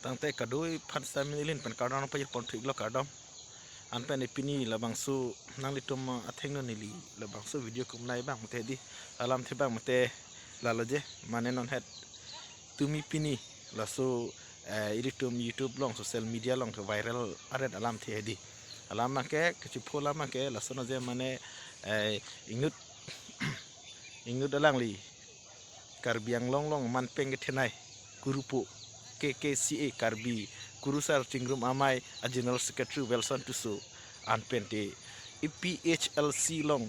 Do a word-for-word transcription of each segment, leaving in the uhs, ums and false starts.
Tangte kadoi aphan sitame neli ahin pen kardom pajir pon thu-iklo, kardom. Anpen pini labangso nanglitum athengno neli labangso video kumnai abang mate di, alamthe abang mate lalo je, mane non het tumi pini laso, eh, ilitum YouTube along, social media along ke viral aret alamthe di. Alam abang ke kachepho alam abang ke lason je, mane, eh, inut inut alangli Karbi Anglong along manpeng kethenei kurupo, K K C A, Karbi Kurusar Chingrum Amei a General Secretary Welson Tisso, anpente A P H L C along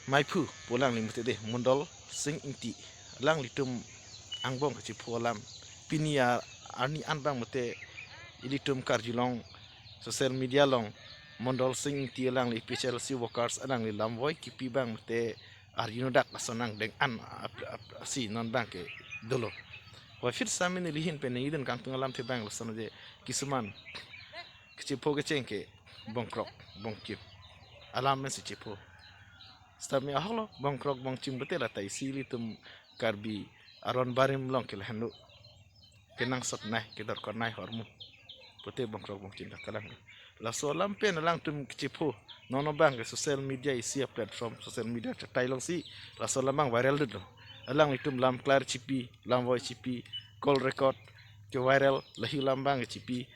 maiphu pu alangli mate de, Mondol Sing Ingti, alanglitum angbong kachepho alam. Pini arni an abang mate ilitum karjulong, social media along Mondol Sing Ingti alangli A P H L C workers alangli lamvoi kipi abang mate arjunodak ason angdeng an ap-, ap-, si non abang ke dolo. Wafit sitame neli ahin pen ningjedun kangtung alamthe abang lason je, kisuman kachepho kecheng ke bongkrok bongchim alam pensi chepho. Sitame ahoklo, bongkrok bongchim pute lata isi ilitum Karbi aron barim along ke lahenlo, kenangsotnei, kedorkarnei ahormu pute bongkrok bongchim dak kalang. Laso alam pen alangtum kachepho, non abang ke social media isi a platform, social media chatai alongsi laso alam abang viral dolo. Alanglitum lamklar chipi, lamvoi chipi, call record ke viral, lahei alam abang ke chipi,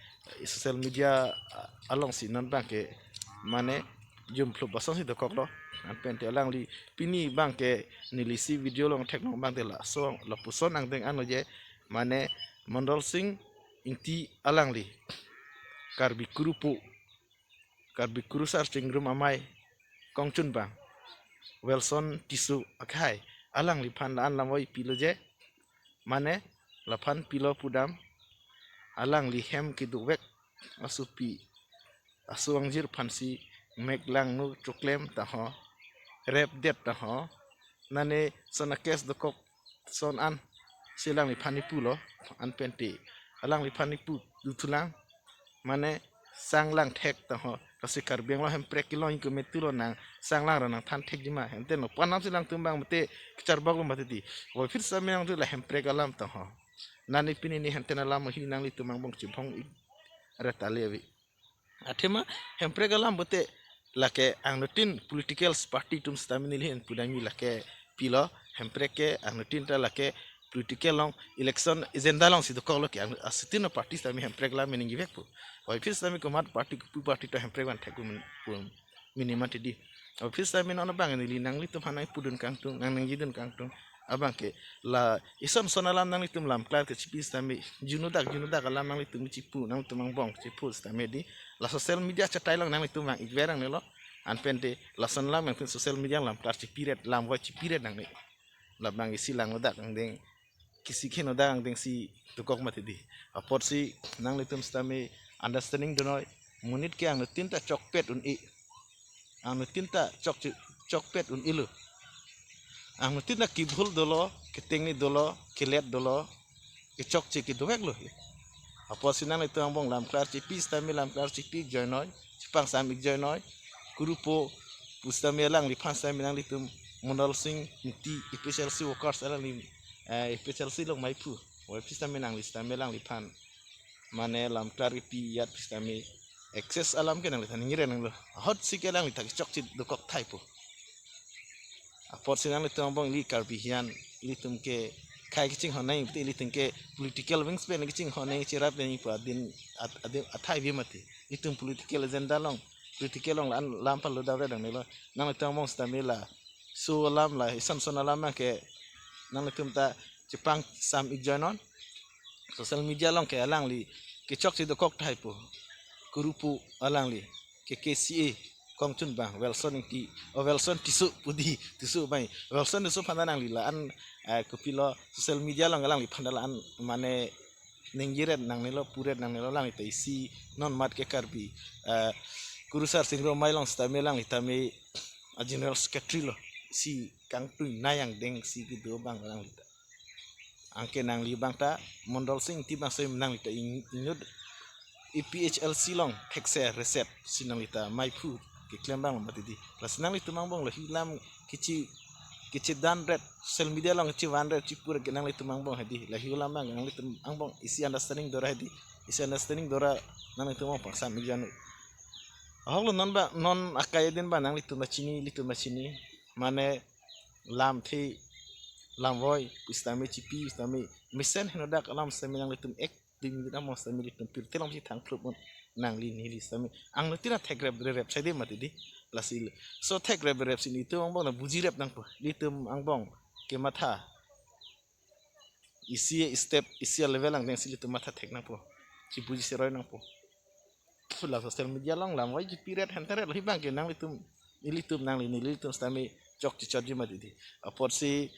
social media, ah, alongsi non abang ke mane jumphlup asonsi dokoklo. Anpente alangli pini abang ke neli isi video along theknong abang te laso, lapuson angdeng anlo je, mane Mondol Sing Ingti alangli Karbi kurupo, Karbi Kurusar Chingrum Amei kongchunbang Welson Tisso akhei alangliphan la-an lamvoi pilo je, mane laphan pilo pudam, alangli hem kedovek asopi aso angjir aphansi mek langno choklem ta ho, rep det ta ho, nane son a case dokok son an si alangliphan ipulo, anpente alangliphan ipu duthulang, mane sang lang thek ta ho, lasi Karbi Anglong hemprek kelong ingkoi me tulo, nang sang lang ra nangthan thekji ma, hente no panam si alangtum abang mate kecharboklo mati di. Wafit sitame nangtum la hemprek alam ta ho, nani pini ni hente alam hi nanglitum angbong chibong-ik ret ale ave. Athema hemprek alam pute lake angnutin political party atum sitame neli ahin pudamji lake pilo, hemprek ke angnutin ta lake political along, election agenda alongsi dokoklo ke, ang asitin a party sitame hemprek alam mening givek pu. Wafit sitame komat party, kopi party ta hemprek vanthek pu min-, pu mini mati di. Wafit sitame non abang neli nanglitum aphan nangpudun kangtung, nang nangjidun kangtung abang ke la ison son alam nanglitum lamklar kechipi sitame, junodak junodak alam nanglitum chipu, nanglitum angbong chepho sitame di, la social media chatai along nanglitum vang-ikver nangnelo, anpente lason alam nangtum social media lamklar chipiret, lamvoi chipiret nangne. Labang isi langnodak angdeng, kisi khenodak angdengsi dokok mati di. Apotsi nanglitum sitame understanding dunnoi, monit ke angnutin ta chokpet un-e, angnutin ta chokche, chokpet un-elo. Angnutin ta kebhul dolo, ketengni dolo, kelet dolo, kechokche kedoveklo. Apotsi nanglitum angbong lamklar chipi sitame lamklar chipi-ik joinoi, chipangsam-ik joinoi. Kurupo pu sitame alangliphan sitame nanglitum Mondol Sing Ingti A P H L C workers alangli, eh, A P H L C along maiphu, wafit sitame nangli sitame alangliphan mane lamklar kipi ajat pu sitame excess alam ke nangli than ningre nanglo. Ahotsi ke alangli ta kechokche dokok thai pu. Apotsi nanglitum angbong ili Karbi hian, ilitum ke khei kachinghon nangji pute, ilitum ke political wings pen kachinghon nangji, cherap nangji pu adin at-, adin athai ave mati. Ilitum political agenda along, political along la-an lam palo davre nangnelo. Nanglitum angbong sitame laso alam, la ison son alam abang ke nanglitum ta chipangsam-ik joinon. Social media along ke alangli kechokche dokok thai pu. Kurupo alangli K K C A kongchunbang Welson Ingti, o Welson Tisso pu di, Tisso bai. Welson Tisso aphan ta nangli la-an, eh, kopilo social media along alangliphan ta la-an mane ningjiret nangnelo, puret nangnelo, alangli ta isi non mat ke Karbi, eh, Kurusar Chingrum Amei along sitame alangli tame a General Secretary lo, si kangtui nai angdengsi kedo abang alangli ta. Anke nangli abang ta Mondol Sing Ingti abang soi nangli ta ing-, inut A P H L C along thekser reset si nangli ta maiphu keklem abang mati di. Lasi nanglitum angbong lahei alam kechi kechedan ret, social media along kechevan ret chipur ke nanglitum angbong hedi. Lahi alam abang nanglitum angbong isi understanding dora hedi. Isi understandanding dora nanglitum angbong pangsam ik janu. Ahok lo non ba, non akai adin ba nanglitum ba chini, ilitum ba chini. Mane lamthe, lamvoi, pu sitame chipi, pu sitame mesen henodak alam sitame nanglitum ek dui minute angbong sitame ilitum pirthe along si thang phlup un nangli neli sitame. Angnang tina thekrep rerep saide mati di. Lasi lo. So thekrep rerep si ilitum angbong na buji rep nangpo. Ilitum angbong kematha isi step, isi level angdeng si ilitum matha thek nangpo. Chibuji seroi nangpo. Laso social media along lamvoi chipi ret hente ret lahi abang ke nanglitum, ilitum nangli neli ilitum sitame chokche chotji mati di. Apotsi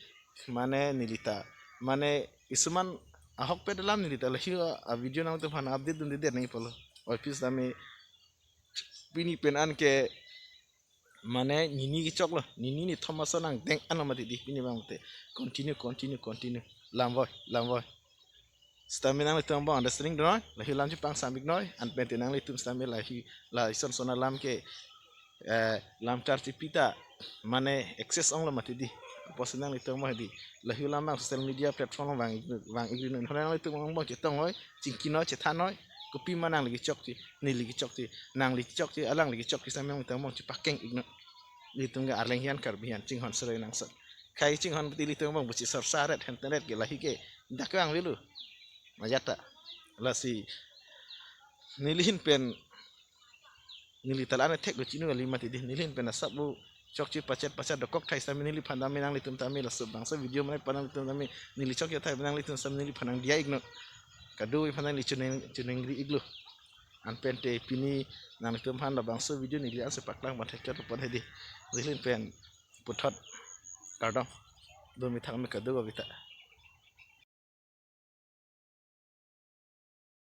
mane neli ta, mane isuman ahokpet alam neli ta lahi a video nangtum aphan update dundedet nangji pulo. Oi pi sitame pini pen an ke mane nini kechok lo, nini ni Thomas angdeng ano mati di pini abang te. Continue, continue, continue. Lamvoi, lamvoi. Sitame nanglitum angbong understanding dun noi, lahi alam chepangsam ik noi, anpen te nanglitum sitame lahi, lason son alam ke, eh, lam karchipi ta, mane access onglo mati di. Apotsi nanglitum angbong hedi. Lahi alam abang social media platform vang, vang ik ri non. Hona nanglitum angbong chetong noi, chingki noi, chethan noi, kopima nangli kechokche, neli kechokche, nangli kechokche, alangli kechokche sitame nanglitum angbong chepakeng ik non. Ilitum ke Arleng hian Karbi hian chinghon seroi nangsot. Kai chinghon mati ilitum angbong buchi sorsa ret hente ret ke lahi ke dak vang velo. Majata. Lasi neli ahin pen neli ta la-an thek lo chinu kali mati di, neli ahin pen asap lo chokche pachet pachet dokok thai sitame neliphan tame nanglitum tame laso bangso video mane pa nanglitum tame neli chokche thai nanglitum sitame neliphan nangdiya ik non. Kadokave aphan nangli choneng chonengri iklo. Anpen te pini nanglitum aphan labangso video neli ansi paklang ban thek chot pon hedi. Neli ahin pen puthot kardom. Dumi thak me kadokave ta.